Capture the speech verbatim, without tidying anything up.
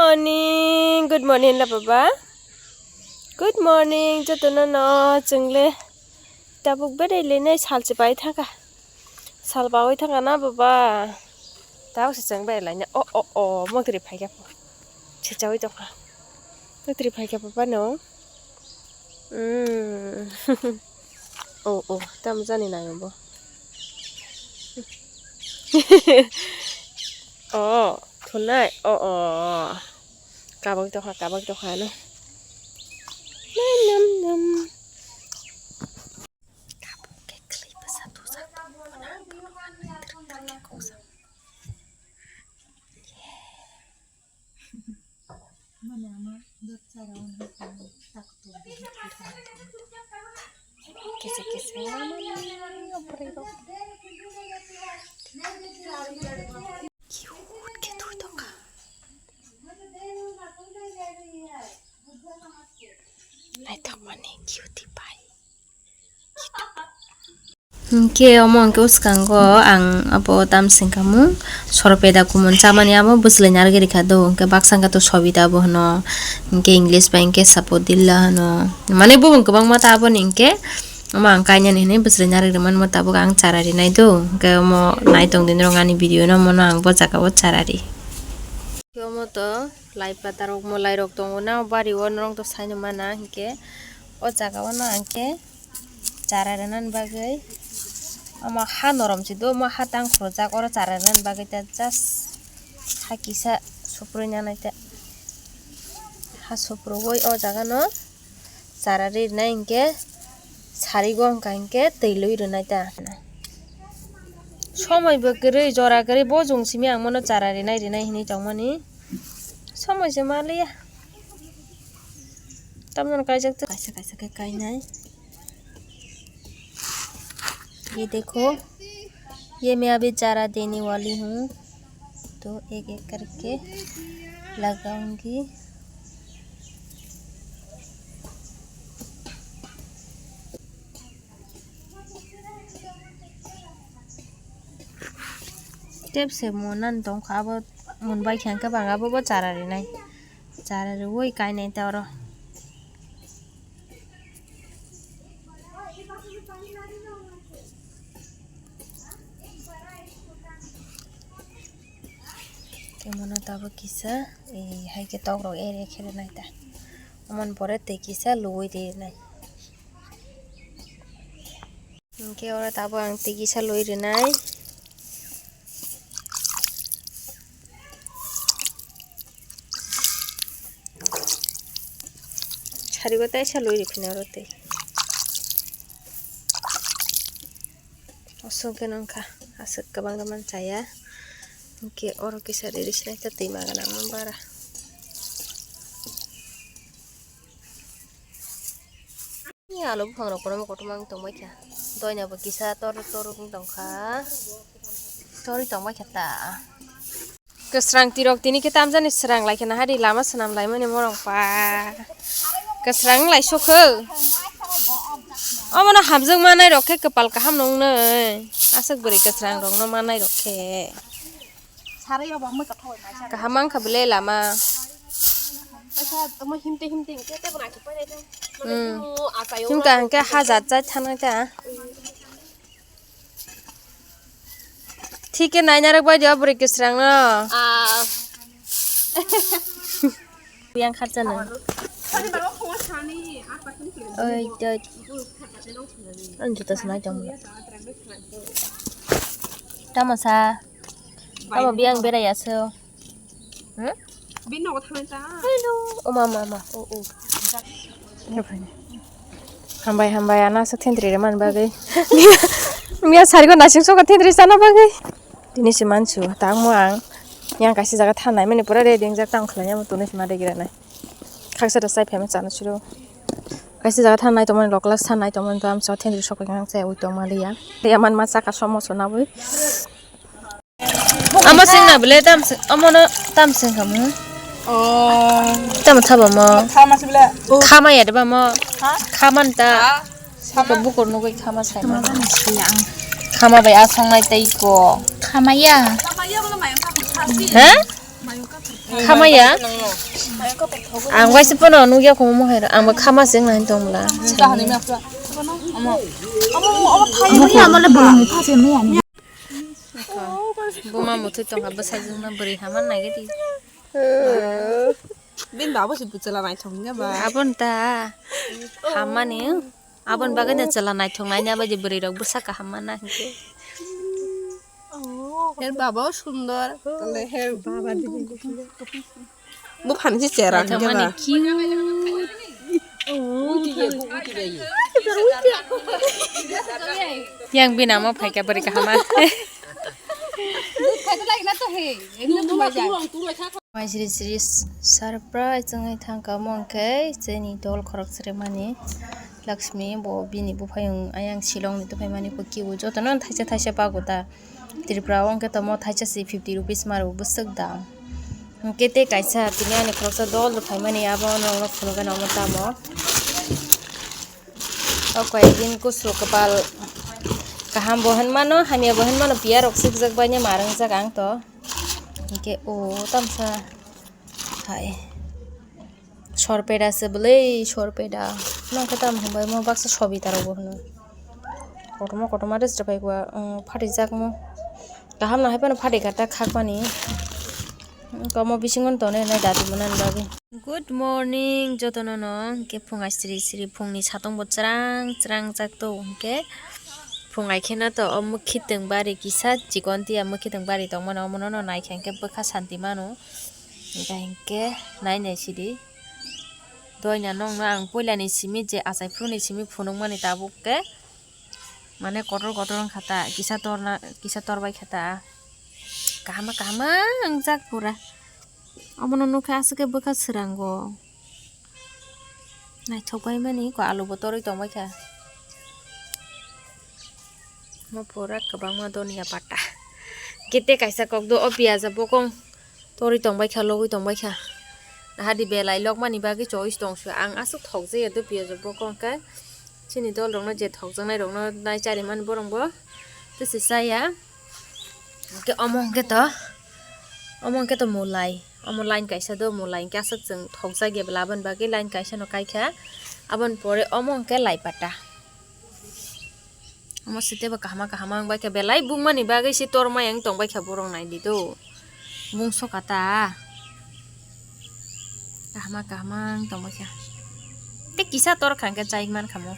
Morning, good morning la baba. Good morning, jotono no chwngle tabuk berai lenai sal se pai thaka. Sal pawi thaka na baba. Tabuk se chwng berai laina. O, o, o, motri phaikha po. Chichawi tongkha. Motri phaikha baba no. Mm. O, o, tamo jani nang bo. O, thunai. O, o. Kabak tokha, kabak tokha no. Nam, nam, nam. Tabuk khe khwlai bwsa tujak tong bono ang phunukha nai twrwk twrwk khe kok sa. Kisa kisa. Cute khe twi tongkha. Naithokmani cutie pai. Hinkhe omo hinkhe bwskango ang abo tamsingkha mung soropeda kumun chamani abo bwchwlwi narwgwi rikha do, hinkhe baksa hinkhe to Sobita bo hwno, hinkhe English bai hinkhe Sapodilla hwno, mane bubung kwbangma ta aboni hinkhe omo ang kainani hinwi bwchwlwi narwgwi rwmani omo tabuk ang chara rinai do, hinkhe omo naitongdi norok ani video no, omono ang bo jaga o chara ri. Omo to lai pata rok, mwlai rok tongo na o bari o, norok to saino mana hinkhe o jaga o no ang khe chara rwnani bagwi omo ha norom se do, omo ha tang khurjak, oro chara rwnani bagwi ta just ha kisa suprui nanai ta, ha suprui o jaga no. Chara rinai hinkhe sarigo wngkha hinkhe twi lui rinai ta. Somoi bo kwrwi jora kwrwi bo jung simi ang bono chara rinai rinai hinwi tongmani. Somoi se maliya. Tamoni kaijak twi kaisa kaisa khe kainai. Ye dekho, ye main abhi chara dene wali hu. To ek ek karke lagaungi. Tep se munan tongkha abo, mun bai khe ang khe bang abo bo chara rinai, chara riwi kainai ta oro. Tei mono tabuk kisa, eh, hai khe tok rok ere khe rinai ta. Omo ni pore tei kisa luwi rinai. Hinkhe oro tabuk ang tei kisa luwi rinai. Sarigo teisa lui rikhuina oro tei. Aswk gwnang kha, aswk kwbang kwbang chaya. Hinkhe oro kisa riri sinai khe twi ma gwnang bara. Ni alo buphang rok kotorma kotorma wng tongbai kha. Doina bo kisa tor tor wng tong kha. Torwi tongbai kha ta. Kwsrang tirok tini khe tamjani swrang lai khe nahari lama swnam lai mani morok pa. Kwsrang lai sokho. Omono hamjwk manai rok khe kwpal kaham nung nai. Aswk bwrwi kwsrang rok no manai rok khe. Kaham wngkha bwle lama. Kaisa omo himte himte himte tei bo naithok painai khe. Hmm. Mane timo achai o. Himkha hwnkhe hajat jat thanai ta. Thik khe nainarok bai di o bwrwi kwsrang no. Ah. Yang kharchana. Oi, doi. Ang juta sanai tong. Tamo sa. Tamo biyang berai aso. Hmm? Bini nogo thangnai ta. Hello. O ma, ma, ma. O, o. Hambai, hambai, ano aswk thentwrwi rwmani bagwi. Miya sarigo nasing soka thentwrwi chana bagwi. Tini se mansu, tangmo ang. Yang kaisa jaga thanai mani pura ready wngjak tang khlai, amo tuni se ma ready rwnai. Khaksa da chai phaima chana siro. Kaisa jaga thanai tongmani, lokla sanai tongmani, to amsa thentwrwi sokoi ang chai ui tongma liya. Liya man ma chaka somo sona bui. Amo sing na bele tam sing, amo no tam sing kamu. Oh. Tam thaba mo. Khama sibla. Oh. Khama ya de ba mo. Ha? Khama ta. Ha? Saka bukur nugui khama sai ma. Khama bai asong nai tei ko. Khama ya. Ha? Khamaya. Ang waisa pono nugya komo hai. Ang ba khama sing nai tong mla. Buma muthwi tong ha bwsai jwngno bwrwi hama nai gadi. Bin babo se bwchwla naithok hwnkhe ba. Abon ta. Hammani. Abon bagwi no chwla naithok naina bai di bwrwi rok bwsa kaham mana hinkhe. Her baba o sundor. Tole her baba. Buphani se chera hinkhe ba. Naithok mani cute. Yang bini ama phaikha bwrwi kahama. Mai sri sri surprise wngwi thangkha omo hwnkhe chini dol khorok chwraimani Lakshmi, bo bini buphayung ayang Shillong ni tuphaimani bo kibo jotono thaisa thaisa pago ta. Tripura o hwnkhe tamo thaisa si fifty rupees maro bwswk dam. Hwnkhe tei kaisa tini ani khoroksa dol rwphaimani abo norokno phunukgana omo tamo. O koi din kusu kwpal kaham bo hinmano, hamya bo hinmano, piya rok sikjak bai ma ringjak ang to. Hwnkhe o tamsa hai. Sorpeda se bwlwi, sorpeda. Nokhe tamo hwnbai mo baksa sobita rok bo hwno. Kotorma kotorma dress rok bai kua, um, phatijak mo. Kaham no hai phano phatikha ta khakmani. Komo bisingo tonwi nai dati mwnani bagwi. Good morning jotono no, hwnkhe phung ai sri sri phungni satong bo chwrang chwrang jak to, hwnkhe phung ai kheno to o mwkhitwng bari kisa chikon tiya mwkhitwng bari tongmani omono no naikha hwnkhe bwkha santi mano. Hwnkhe hwnkhe nai nai sidi. Doina nokno ang puilani simi je achai phuruni simi phunukmani tabuk khe mane kotor kotor wngkha ta, kisa torna, kisa torbai kha ta. Kahama kahama wngjak pura. Omono nukha aswk khe bwkha swrango. Naithok bai mani ko alu bo torwi tongbai kha. Mo pura kwbangma donia pata. Kete kaisa kokdo o piyaja bokong torwi tongbai kha, logwi tongbai kha. Nahadi belai lokmani bagwi choice tong sio. Ang aswk thokjaya do piyaja bokong khe. Chini dol rokno je thokjaknai rokno nai charimani borok bo tei se chaya. Hwnkhe omo hwnkhe to, omo hwnkhe to mulai. Omo line kaisa do, mulai hwnkhe aswk chwng thokjak ya bwla aboni bagwi line kaisa no kaikha. Aboni pore omo hwnkhe lai pata. Omo site bo kahama kahama wng baikha, belai bungmani bagwi se tormaya wng tong baikha borok, naidi do. Bung soka ta. Kahama kahama wng tong baikha. Tei kisa tor kha hwnkhe chai mankha mo.